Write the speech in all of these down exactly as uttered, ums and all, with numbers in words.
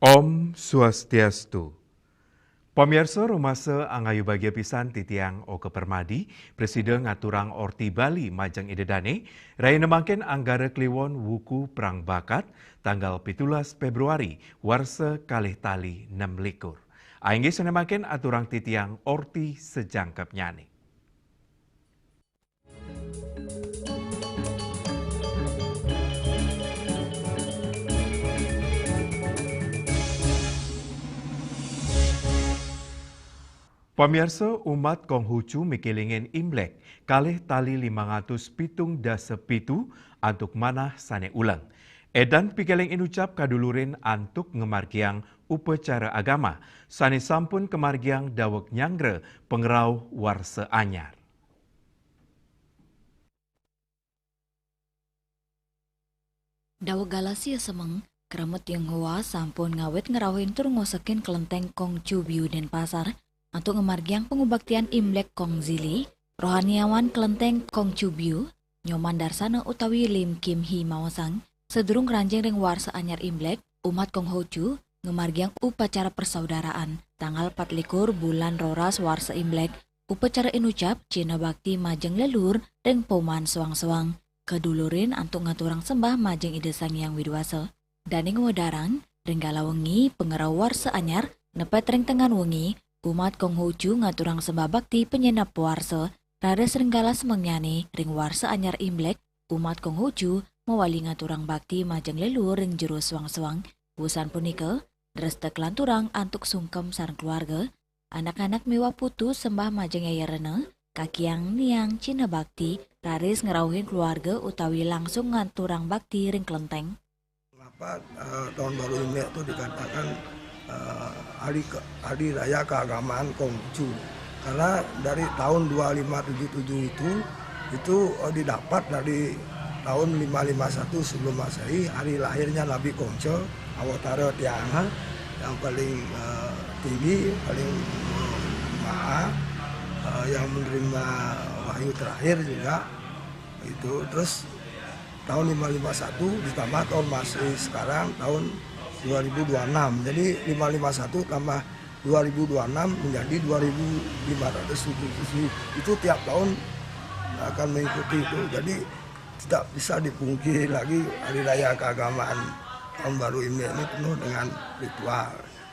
Om Swastiastu. Pamiarsa, rumasa angayu bagia pisan titiang Oka Permadi, prasida ngaturang Orti Bali majeng Ida Dane, rahina mangkin Anggara Kliwon wuku Perang Bakat, tanggal pitulas Februari, warsa kalih tali nem likur. Inggih sane mangkin aturang titiang Orti sajangkepnyane. Pamiarsa, umat Konghucu mikelingin Imlek kalih tali limang atus pitung dasa pitu antuk manah sane uleng. Edan pikeling inucap kadulurin antuk ngamargiang upacara agama sane sampun kamargiang daweg nyanggra pangrauh warsa anyar. Daweg galah sia semeng, krama Tionghoa sampun ngawit ngrauhin tur ngosekin Kelenteng Kongcubiu Denpasar antuk ngamargiang pangubaktian Imlek Kongzili, rohaniawan Kelenteng Kongcubiu, Nyoman Darsana utawi Lim Kim Hee maosang, sadurung ngranjing ring warsa anyar Imlek, umat Konghucu ngamargiang upacara persaudaraan tanggal patlikur bulan Roras warsa Imlek, upacara inucap cihna bakti majeng leluhur ring pauman soang-soang, kadulurin antuk ngaturang sembah majeng Ida Sang Hyang Widi Wasa. Dane ngwedarang, ring galah wengi pangrauh warsa anyar nepet ring tengan wengi, umat Konghucu ngaturang sembah bakti panyenep warsa, raris ring galah semengnyane ring warsa anyar Imlek, umat Konghucu mawali ngaturang bakti majeng leluhur ring jero soang-soang. Wusan punika, dresta kalanturang antuk sungkem sareng keluarga, anak-anak miwah putu sembah majeng Yaya Rena, kakiang niang cihna bakti, raris ngrauhin keluarga utawi langsung ngaturang bakti ring kelenteng. Mengapa, eh, tahun baru Imlek itu dikatakan, eh, hari ke-, hari raya keagamaan Konghucu? Karena dari tahun dua lima tujuh tujuh itu, itu, eh, didapat dari tahun lima lima satu sebelum Masehi, hari lahirnya Nabi Kongce, awatara tiang, eh, yang paling, eh, tinggi, paling, eh, maha, eh, yang menerima wahyu terakhir juga. Itu, terus tahun lima lima satu ditambah tahun Masehi sekarang tahun dua ribu dua enam. Jadi lima lima satu tambah dua ribu dua enam menjadi dua ribu lima ratus tujuh puluh tujuh. Itu tiap tahun akan mengikuti itu. Jadi tidak bisa dipungkiri lagi hari raya keagamaan tahun baru Imlek ini penuh dengan ritual.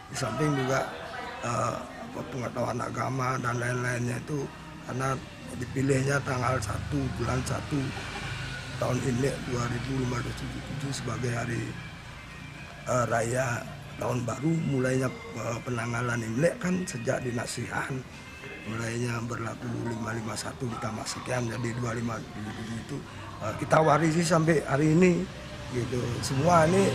Di samping juga, eh, apa, pengetahuan agama dan lain-lainnya itu, karena dipilihnya tanggal satu bulan satu tahun Imlek dua ribu lima ratus tujuh puluh tujuh sebagai hari, eh, raya tahun baru, mulainya, eh, penanggalan Imlek kan sejak di Nasihan. Mulainya berlaku lima lima satu ditambah sekian jadi dua lima tujuh tujuh itu, eh, kita warisi sampai hari ini, gitu. Semua ini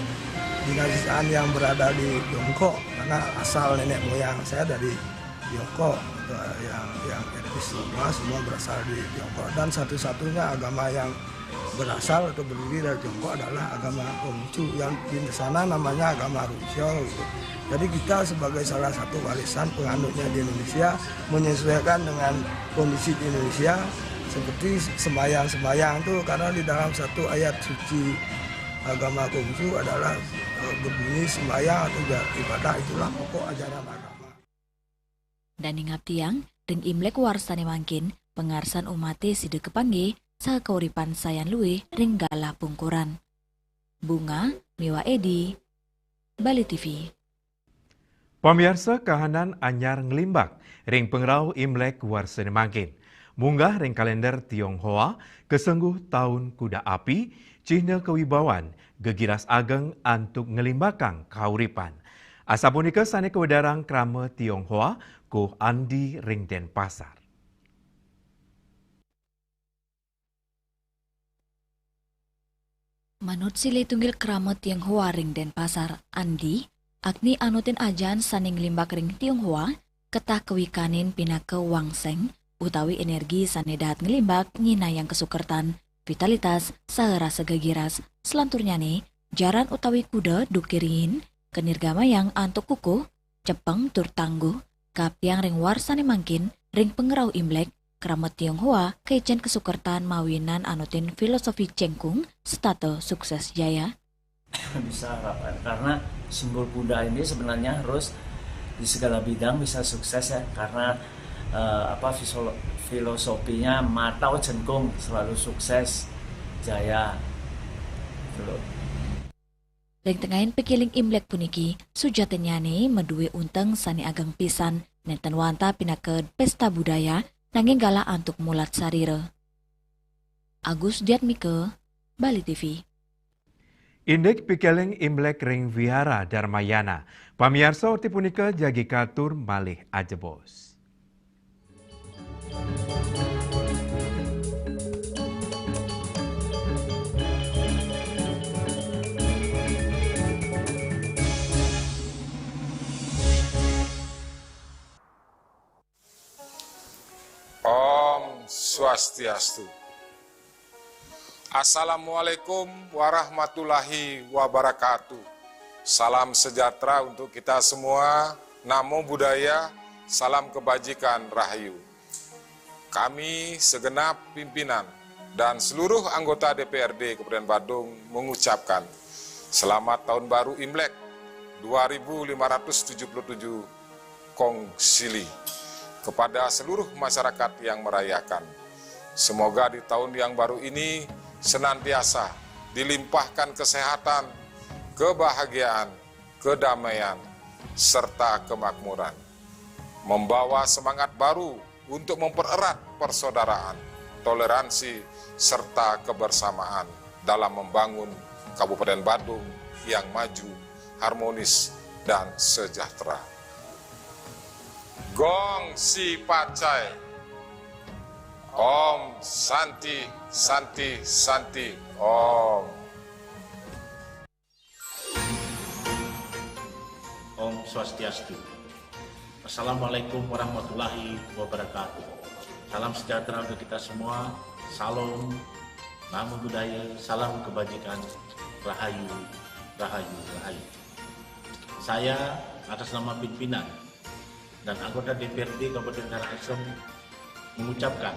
dinas yang berada di Tiongkok, karena asal nenek moyang saya dari Tiongkok, eh, yang, yang etnis semua, semua berasal di Tiongkok. Dan satu-satunya agama yang berasal atau berdiri dari Tiongkok adalah agama Konghucu yang di sana namanya agama Runsho, gitu. Jadi kita sebagai salah satu warisan penganutnya di Indonesia menyesuaikan dengan kondisi di Indonesia seperti sembahyang-sembahyang tuh, karena di dalam satu ayat suci agama Konghucu adalah, eh, berbunyi sembahyang atau ibadah, itulah pokok ajaran agama. Dane ngabdiang ring Imlek warsane mangkin, pangarsan umate sida kapanggih saha kauripan sayan luih ring galah pungkuran. Bunga miwah Edi, Bali T V. Pamiarsa, kahanan anyar nglimbak ring pangrauh Imlek warsane mangkin. Munggah ring kalender Tionghoa, kasengguh taun Kuda Api, cihna kawibawan, gegiras ageng antuk nglimbakang kauripan. Asapunika sane kawedarang krama Tionghoa, Kuh Andi ring Denpasar. Manut silih tunggil krama Tionghoa ring Denpasar, Andi, agni anutin ajan sane nglimbak ring Tionghoa, ketah kawikanin pinaka wangseng, utawi energi sane dahat nglimbak nginayang kasukertan, vitalitas, saha rasa gegiras. Salanturnyane, jaran utawi kuda duk kirihin, kanirgamayang antuk kukuh, cepeng tur tangguh, kaaptiang ring warsane mangkin, ring pangrauh Imlek, krama Tionghoa, kaicen kasukertan mawinan anutin filosofi Cengkung, setata sukses jaya. Bisa harapan, karena simbol Buddha ini sebenarnya harus di segala bidang bisa sukses ya, karena eh, apa fisolo- filosofinya matau jengkung selalu sukses jaya gitu loh. Ring tengahin pikiling Imlek puniki, sujatinnyane maduwe unteng sane ageng pisan, nenten wantah pinaka pesta budaya, nanging galah antuk mulat sarira. Agus Diatmika, Bali T V. Indik pikiling Imlek ring Vihara Dharmayana. Pamiarsa, orti punika jagi katur malih ajebos. Om Swastiastu. Assalamualaikum warahmatullahi wabarakatuh. Salam sejahtera untuk kita semua. Namo Buddhaya, salam kebajikan, rahayu. Kami segenap pimpinan dan seluruh anggota D P R D Kabupaten Badung mengucapkan selamat tahun baru Imlek dua ribu lima ratus tujuh puluh tujuh Kong Sili kepada seluruh masyarakat yang merayakan. Semoga di tahun yang baru ini senantiasa dilimpahkan kesehatan, kebahagiaan, kedamaian, serta kemakmuran. Membawa semangat baru untuk mempererat persaudaraan, toleransi, serta kebersamaan dalam membangun Kabupaten Badung yang maju, harmonis, dan sejahtera. Gong Si Pacai. Om Santi, Santi, Santi, Om. Om Swastiastu. Assalamualaikum warahmatullahi wabarakatuh. Salam sejahtera untuk kita semua. Salam, Namo Buddhaya, salam kebajikan, rahayu, rahayu, rahayu. Saya atas nama pimpinan dan anggota D P R D Kabupaten Karangasem mengucapkan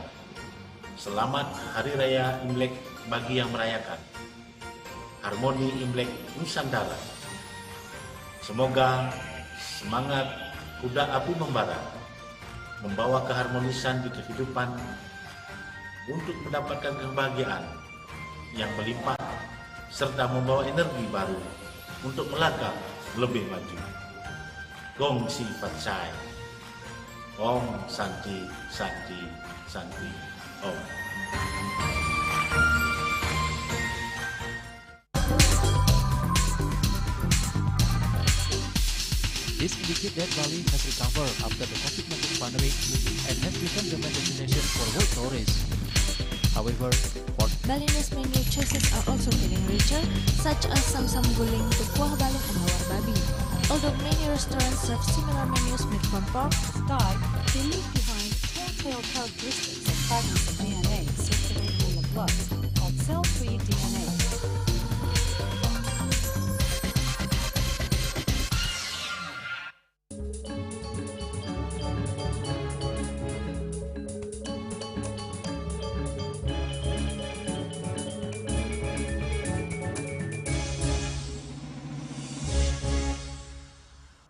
selamat Hari Raya Imlek bagi yang merayakan. Harmoni Imlek Nusantara. Semoga semangat kuda api membara membawa keharmonisan di kehidupan untuk mendapatkan kebahagiaan yang melimpah serta membawa energi baru untuk melangkah lebih maju. Gong Si Pacai. Om Santi, Santi, Santi, Om. This indicates that Bali has recovered after the COVID nineteen pandemic and has become the main destination for world tourists. However, for Balinese menu choices are also getting richer, such as samsam guling, kuah balung, and lawar babi. Although many restaurants serve similar menus made from pork, Thai, they leave behind telltale characteristics of fragments of D N A circulating in the blood, called cell-free D N A.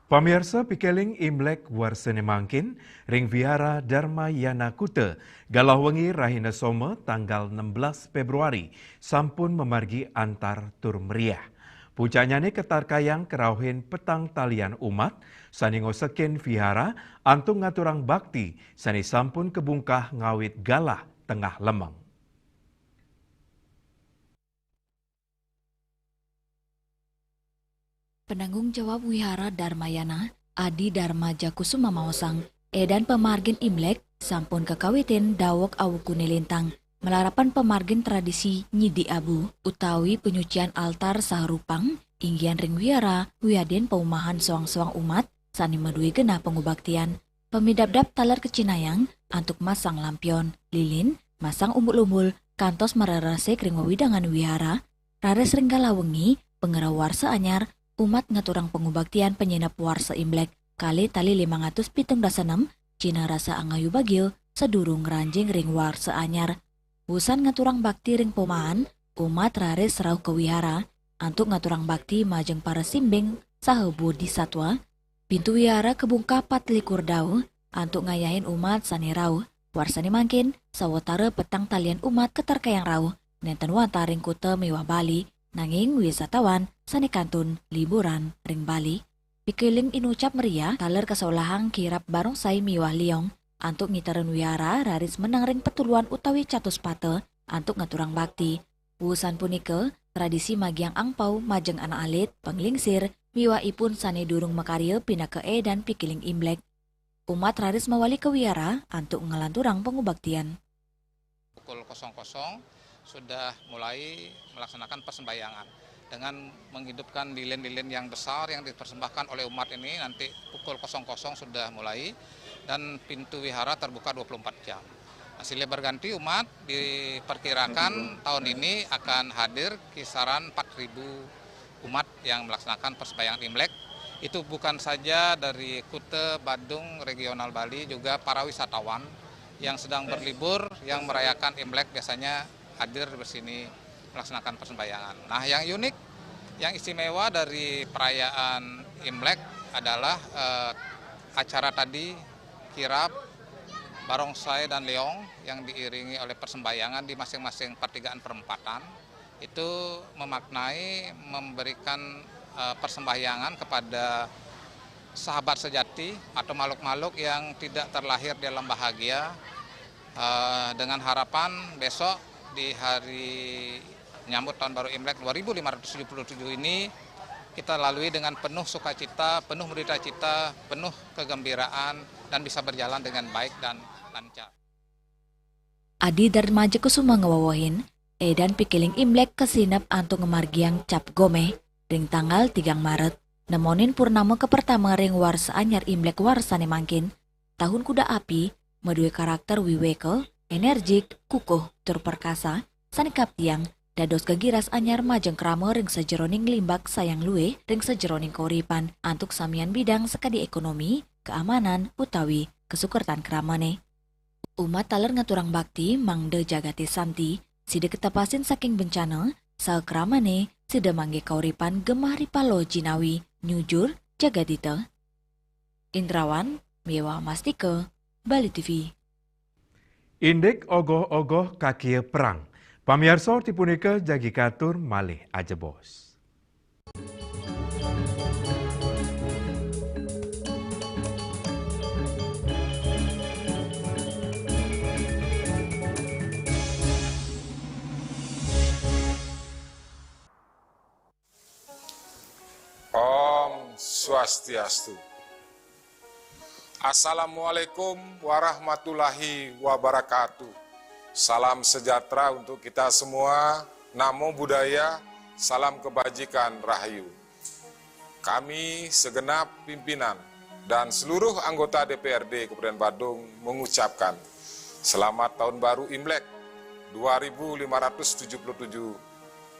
Pamiarsa, pikeling Imlek warsane mangkin ring Vihara Dharma Yana Kuta, galah wengi rahina Soma tanggal enam belas Februari sampun mamargi antar tur meriah. Pucaknyane katarkayang karauhin petang talian umat sane ngosekin vihara antuk ngaturang bakti sane sampun kabungkah ngawit galah tengah lemeng. Penanggung jawab Wihara Dharmayana, Adi Dharma Jakusuma maosang, edan pamargin Imlek sampun kakawitin daweg awegune lintang, malarapan pamargin tradisi nyidik abu utawi panyucian altar saha rupang, inggihan ring wihara wiadin paumahan soang-soang umat sane madue genah pangubaktian. Pamidabdab taler kacinayang antuk masang lampion, lilin, masang umbul-umbul, kantos mararesik ring wewidangan wihara, raris ring galah wengi, pangrauh warsa anyar, umat ngaturang pangubaktian panyineb warsa Imlek, kalih tali limang atus pitung dasa enem, jinah rasa angayu bagia, sadurung ngranjing ring warsa anyar. Wusan ngaturang bakti ring paumahan, umat raris rauh ka wihara, antuk ngaturang bakti majeng para simbing saha bodhisatwa. Pintu wihara kabungkah patlikur dau antuk ngayahin umat sane rauh. Warsane mangkin, sawatara petang talian umat katerkayang rauh nenten wantah ring kuta miwah Bali, nanging wisatawan sane kantun liburan ring Bali. Pikiling inucap meriah taler kasolahang kirab barongsai miwah liong antuk ngiterin wihara raris meneng ring petuluan utawi catuspata antuk ngaturang bakti. Wusan punika, tradisi magiang angpau majeng anak alit, panglingsir, miwah ipun sane durung makarya pinaka edan pikiling Imlek. Umat raris mawali ka wihara antuk nglanturang pangubaktian. Pukul kosong kosong sudah mulai melaksanakan persembahyangan dengan menghidupkan lilin-lilin yang besar yang dipersembahkan oleh umat ini. Nanti pukul kosong kosong sudah mulai dan pintu wihara terbuka dua puluh empat jam. Nah, silih berganti umat diperkirakan tahun ini akan hadir kisaran empat ribu umat yang melaksanakan persembahyangan Imlek. Itu bukan saja dari Kute, Badung, regional Bali, juga para wisatawan yang sedang berlibur, yang merayakan Imlek biasanya hadir di sini melaksanakan persembahyangan. Nah, yang unik, yang istimewa dari perayaan Imlek adalah eh, acara tadi kirab, barongsai, dan liong yang diiringi oleh persembahyangan di masing-masing pertigaan perempatan. Itu memaknai memberikan eh, persembahyangan kepada sahabat sejati atau makhluk-makhluk yang tidak terlahir di alam bahagia, eh, dengan harapan besok di hari nyambut tahun baru Imlek dua ribu lima ratus tujuh puluh tujuh ini kita lalui dengan penuh sukacita, penuh merdita cita, penuh kegembiraan, dan bisa berjalan dengan baik dan lancar. Adi Darmaja Kusuma ngawewehin, edan pikiling Imlek kasineb antuk ngamargiang Cap Gomeh ring tanggal tigang Maret, nemonin purnama kapertama ring warsa anyar Imlek warsane mangkin. Tahun Kuda Api madue karakter wiweka, energik, kukuh, tur perkasa, sane kaptiang dados gegiras anyar majeng krama ring sajeroning limbak sayang luih ring sajeroning kauripan antuk samian bidang sakadi ekonomi, keamanan, utawi kasukertan kramane. Umat taler ngaturang bakti mangda jagate santi, sida katepasin saking bencana, saha kramane sida manggihin kauripan gemah ripala jinawi, nyujur, jagadita. Indrawan miwah Mastika, Bali T V. Indik ogoh-ogoh kakia perang. Pamiarsa, tipunika jagi katur malih ajebos. Om Swastiastu. Assalamualaikum warahmatullahi wabarakatuh. Salam sejahtera untuk kita semua. Namo Buddhaya, salam kebajikan, rahayu. Kami segenap pimpinan dan seluruh anggota D P R D Kabupaten Badung mengucapkan selamat Tahun Baru Imlek dua ribu lima ratus tujuh puluh tujuh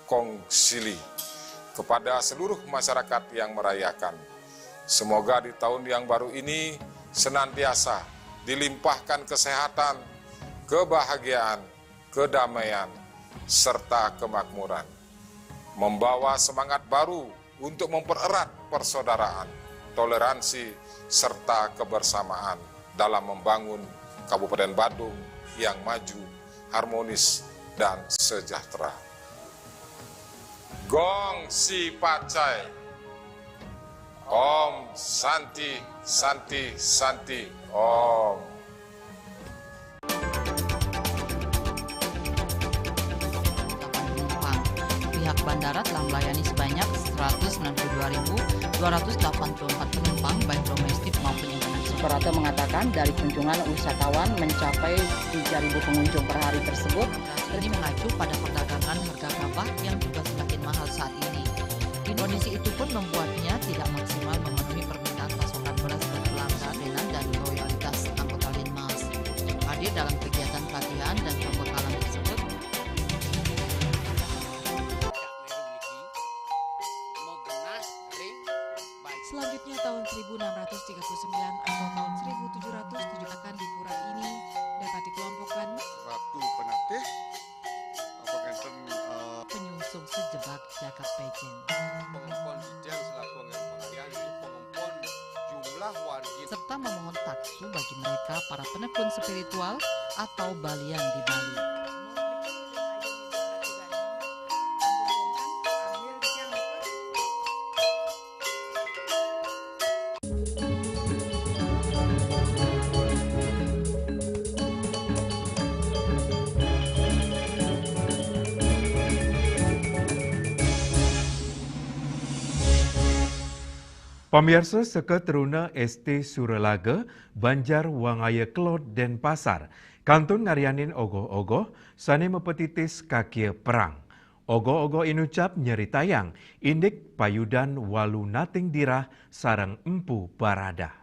Kong Sili kepada seluruh masyarakat yang merayakan. Semoga di tahun yang baru ini senantiasa dilimpahkan kesehatan, kebahagiaan, kedamaian, serta kemakmuran. Membawa semangat baru untuk mempererat persaudaraan, toleransi, serta kebersamaan dalam membangun Kabupaten Badung yang maju, harmonis, dan sejahtera. Gong Si Pacai. Om Santi, Santi, Santi, Om. Pihak bandara telah melayani sebanyak seratus sembilan puluh dua ribu dua ratus delapan puluh empat penumpang, baik domestik maupun internasional. Suprapto mengatakan, dari kunjungan wisatawan mencapai tiga ribu pengunjung per hari tersebut. Ini mengacu pada perdagangan harga gabah yang juga semakin mahal saat ini. Kondisi itu pun membuatnya tidak maksimal memenuhi permintaan pasokan beras dan pelanggan dan loyalitas anggota Linmas. Hadir dalam kegiatan pelatihan dan pembekalan tersebut. Selanjutnya, tahun seribu enam ratus tiga puluh sembilan atau tahun seribu tujuh ratus tujuh akan di pura ini dapat dikelompokkan Ratu Penatih, apa kenten, eh, penyungsung Sejebak Jakab Pejin. Pengempon Dijang selaku anggén pengayaan itu pengempon jumlah wargi serta memohon taksu bagi mereka para penekun spiritual atau balian di Bali. Pamiarsa, seka teruna S T Suralaga, Banjar Wangaya Kelod, Denpasar, kantun ngaryanin ogoh-ogoh sané mapatitis kakia perang. Ogoh-ogoh inucap nyeritayang indik payudan Walu Nating Dirah sareng Empu Baradah.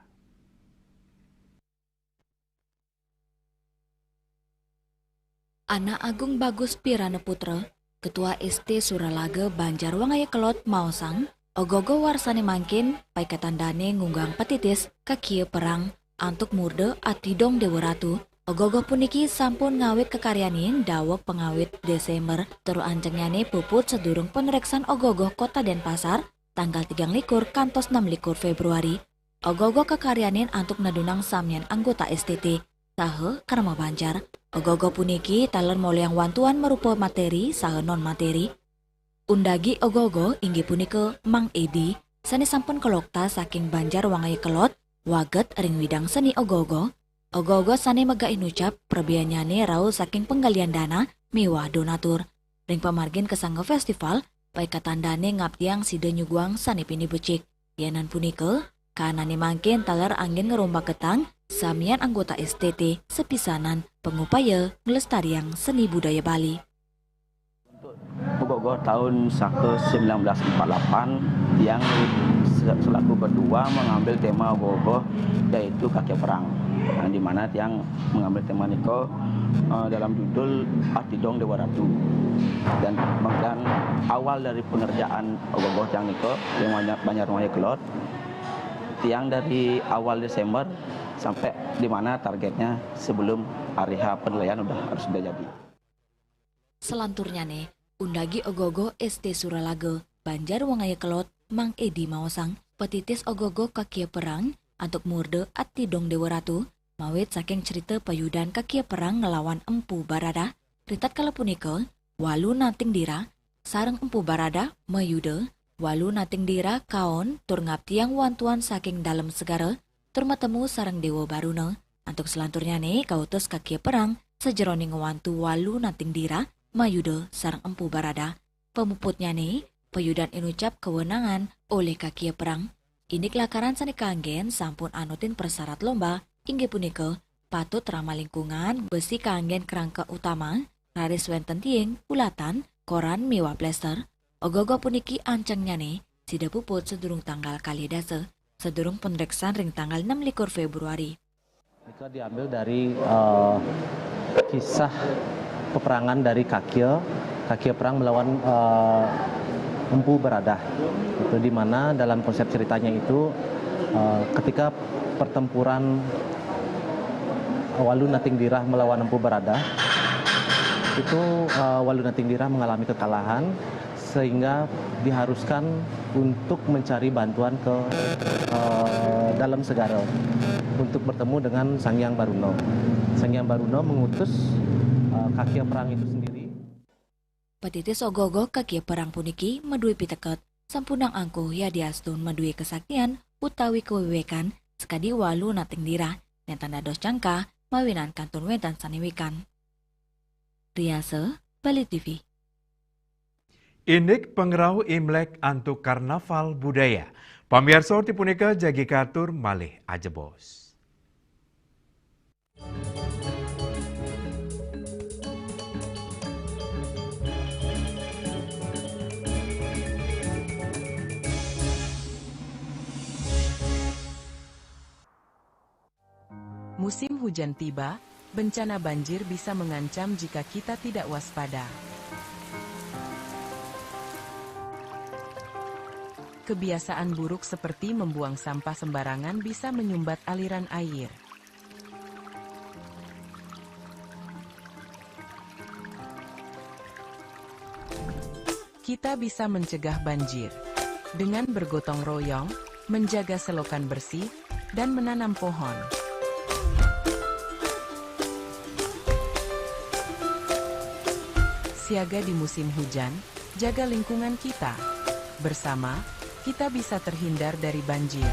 Anak Agung Bagus Pirana Putra, Ketua S T Suralaga Banjar Wangaya Kelod maosang, ogoh-ogoh warsané mangkin paiketan dané ngunggang patitis kakia perang antuk murda Ati Dong Déwa Ratu. Ogoh-ogoh puniki sampun ngawit kakaryanin daweg pangawit Désémber tur ancengnyané puput sadurung panreksan ogoh-ogoh Kota Denpasar tanggal tigang likur kantos enam likur Fébruari. Ogoh-ogoh kakaryanin antuk nedunang samian anggota S T T saha krama banjar. Ogoh-ogoh puniki taler molihang wantuan marupa materi saha non-materi. Undagi ogoh-ogoh inggih punika Mang Edi, sané sampun kalokta saking Banjar Wangaya Kelod, waget ring widang seni ogoh-ogoh. Ogoh-ogoh sané megah inucap, prabeanyané rauh saking penggalian dana miwah donatur. Ring pamargin kasangga festival, paiketan dané ngaptiang sida nyuguhang sané pinih becik. Lianan punika, kahanané mangkin taler anggén ngrombagetang samian anggota S T T sapisanan pangupaya nglestariang seni budaya Bali. Untuk ogoh-ogoh tahun saka sembilan belas empat lapan, tiang se-, selaku ketua mengambil tema ogoh-ogoh, yaitu Kakia Perang. Yang di mana tiang mengambil tema niko, eh, dalam judul Ati Dong Déwa Ratu. Dan, dan awal dari pengerjaan ogoh-ogoh tiang niko, yang Banjar, Banjar Wangaya Kelod, tiang dari awal Désémber sampai di mana targetnya sebelum hari H penilaian udah harus sudah jadi. Selanturnyané, undagi ogoh-ogoh S T Suralaga, Banjar Wangaya Kelod, Mang Edi maosang, patitis ogoh-ogoh Kakia Perang antuk murda Ati Dong Déwa Ratu, mawit saking crita payudan Kakia Perang nglawan Empu Baradah, ritatkala punika, Walu Nating Dirah sareng Empu Baradah mayuda, Walu Nating Dirah kaon tur ngaptiang wantuan saking dalem segara, tur matemu sareng Déwa Baruna. Antuk selanturnyané kautus Kakia Perang sajeroning ngwantu Walu Nating Dirah mayuda sareng Empu Baradah. Pamuputnyané, payudan inucap kawenangan olih Kakia Perang. Indik lakaran sané kanggén sampun anutin prasyarat lomba, inggih punika patut ramah lingkungan, besi kanggén kerangka utama, raris wénten tiing, bulatan, koran miwah plester. Ogoh-ogoh puniki ancengnyané sida puput sadurung tanggal kalih dasa, sadurung panreksan ring tanggal enam likur Fébruari. Nika diambil dari, eh, kisah peperangan dari Kakia, Kakia perang melawan, eh, Empu Baradah. Itu di mana dalam konsep ceritanya itu, eh, ketika pertempuran Walu Nating Dirah melawan Empu Baradah, itu, eh, Walu Nating Dirah mengalami kekalahan sehingga diharuskan untuk mencari bantuan ke, eh, dalam segara untuk bertemu dengan Sang Hyang Baruna. Sang Hyang Baruna mengutus, eh, Kakia perang itu sendiri. Patitis ogoh-ogoh Kakia Perang puniki madué piteket, sampunang angkuh yadiastun madué kasaktian utawi kawiwékan sakadi Walu Nating Dirah, nénten dados cangkah mawinan kantun wénten sané wikan. Riasa, Bali T V. Indik pangrauh Imlek antuk karnaval budaya. Pamiarsa, orti punika jagi katur malih ajebos. Musim hujan tiba, bencana banjir bisa mengancam jika kita tidak waspada. Kebiasaan buruk seperti membuang sampah sembarangan bisa menyumbat aliran air. Kita bisa mencegah banjir dengan bergotong royong, menjaga selokan bersih, dan menanam pohon. Siaga di musim hujan, jaga lingkungan kita. Bersama, kita bisa terhindar dari banjir.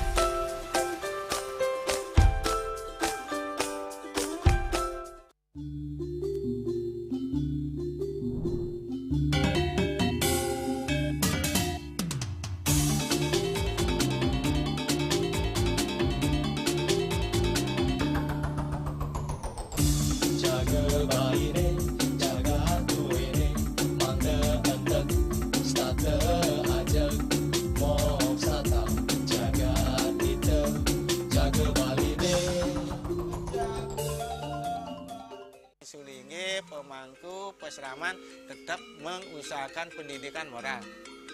Sulinggih, pemangku, pesraman tetap mengusahakan pendidikan moral.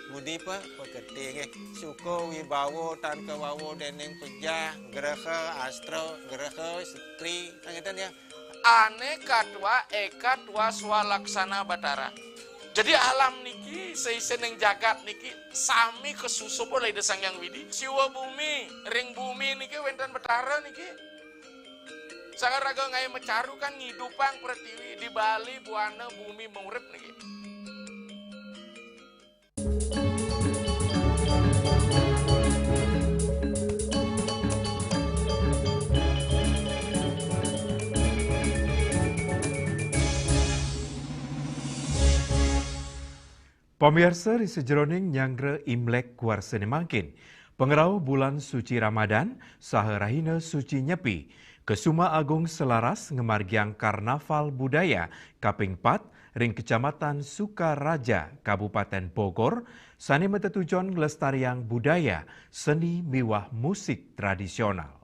Budi pe-, pekerti nggih. Suka wibawa tan kawawa dening pejah, graha, astra, graha, setri, kan ngeten ya. Ane katwa eka twa swalaksana Batara. Jadi alam niki, seisening jagat niki, sami kasusup oleh Ida Sang Hyang Widi. Siwa bumi, ring bumi niki wenten Batara niki. Sang raga ngae macaru kan ngidupang pretiwi, di Bali buana bumi maurip niki. Pamiarsa, ring sajeroning nyanggra Imlek warsane mangkin, pangrauh bulan suci Ramadan saha rahina suci Nyepi, Kesuma Agung Selaras ngamargiang Karnaval Budaya kaping pat ring Kecamatan Sukaraja, Kabupaten Bogor, sane matetujon nglestariang budaya, seni miwah musik tradisional.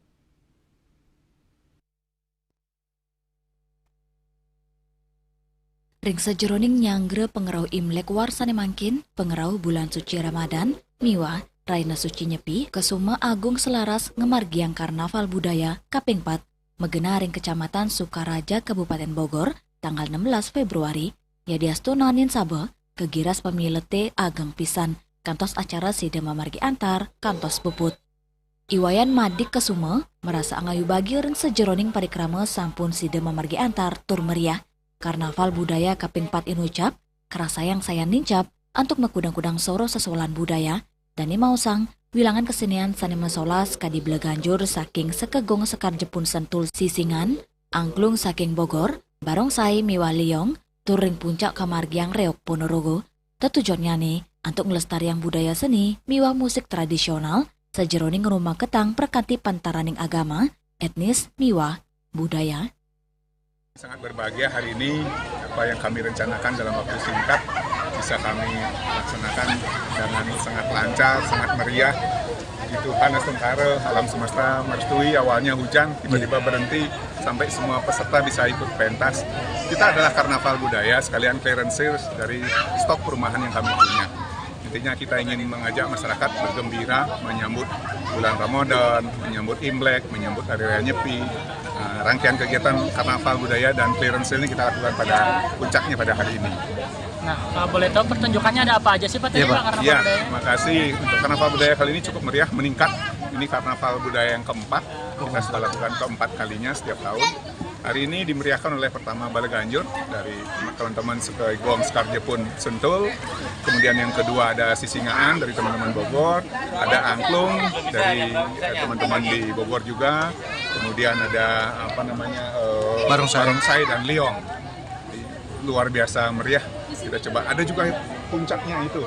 Ring sajeroning nyanggra pangrauh Imlek warsane mangkin, pangrauh bulan suci Ramadan, miwah rahina suci Nyepi, Kesuma Agung Selaras ngamargiang Karnaval Budaya kaping pat, magenah ring Kecamatan Sukaraja, Kabupaten Bogor, tanggal enam belas Februari, yadiastu naenin saba, kagiras pamilete ageng pisan, kantos acara sida mamargi antar kantos puput. I Wayan Madik Kesuma, marasa angayu bagia ring sajeroning parikrama sampun sida mamargi antar tur meriah. Karnaval budaya kaping pat inucap, karasayang sayan nincap, antuk makudang-kudang soroh sesolahan budaya, dane maosang, wilangan kesenian sane masolas kadi bleganjur saking Sekegong Sekar Jepun Sentul Sisingan, angklung saking Bogor, barongsai miwah liong, tur ring puncak kamargiang reok Ponorogo, tetujonnyane antuk nglestariang budaya seni miwah musik tradisional, sajeroning ngrumaketang prakanti pantaraning agama, etnis, miwah budaya. Sangat berbahagia hari ini, apa yang kami rencanakan dalam waktu singkat bisa kami laksanakan dengan sangat lancar, sangat meriah. Puji Tuhan, Astungkara, alam semesta merestui, awalnya hujan, tiba-tiba berhenti, sampai semua peserta bisa ikut pentas. Kita adalah karnaval budaya sekalian clearance sales dari stok perumahan yang kami punya. Intinya kita ingin mengajak masyarakat bergembira menyambut bulan Ramadan, menyambut Imlek, menyambut Hari Raya Nyepi. Nah, rangkaian kegiatan karnaval budaya dan clearance sale ini kita lakukan pada puncaknya pada hari ini. Nah, kalau boleh tahu pertunjukannya ada apa aja sih, Pak, tadi, Pak, karnaval budaya? Iya, makasih. Untuk karnaval budaya kali ini cukup meriah, meningkat. Ini karnaval budaya yang keempat. Kita sudah lakukan keempat kalinya setiap tahun. Hari ini dimeriahkan oleh pertama Bale Ganjur dari teman-teman Sekegong Sekar Jepun Sentul. Kemudian yang kedua ada Sisingaan dari teman-teman Bogor, ada Angklung dari, eh, teman-teman di Bogor juga. Kemudian ada apa namanya, eh, Barongsai. Barongsai dan Liong. Luar biasa meriah. Kita coba, ada juga puncaknya itu,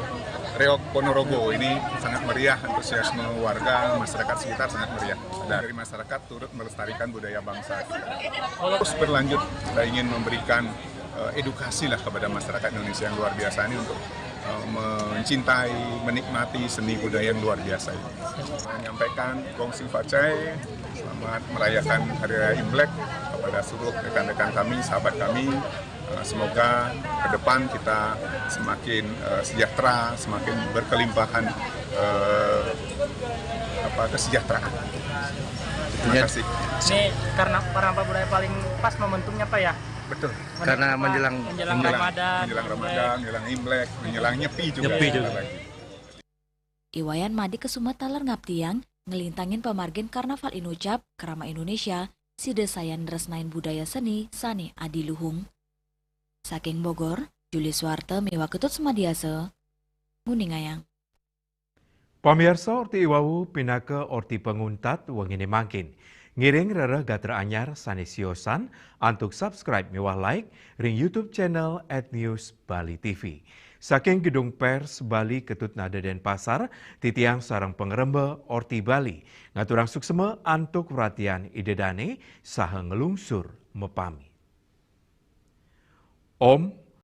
Reok Ponorogo. Ini sangat meriah, antusiasme warga, masyarakat sekitar sangat meriah. Dari masyarakat turut melestarikan budaya bangsa kita. Terus berlanjut, kita ingin memberikan, eh, edukasi lah kepada masyarakat Indonesia yang luar biasa ini untuk, eh, mencintai, menikmati seni budaya yang luar biasa ini. Menyampaikan Gong Sing Facai, selamat merayakan Hari Raya Imlek kepada seluruh rekan-rekan kami, sahabat kami. Eh, semoga ke depan kita semakin, eh, sejahtera, semakin berkelimpahan, eh, apa, kesejahteraan. Terima kasih. Ini karena karnaval budaya paling pas momentumnya, Pak, ya? Betul. Karena menjelang Menjelang Ramadan, menjelang Ramadan, menjelang Imlek, menjelang Nyepi juga. Nyepi juga. Lagi. I Wayan Made Kesuma taler ngabdiang ngelintangin pamargin Karnaval Inucap Krama Indonesia side sayan nresnain budaya seni sane adiluhung. Saking Bogor, Juli Suwarte miwah Ketut Sumadiasa, nguningayang. Pamiarsa, orti i wau pinaka orti panguntat wengine mangkin. Ngiring rereh gatra anyar sane siosan antuk subscribe miwah like ring YouTube channel at News Bali T V. Saking Gedung Pers Bali Ketut Nada Denpasar, titiang sareng pangremba Orti Bali ngaturang suksma antuk wratian Ida Dane saha nglungsur mapamit. Om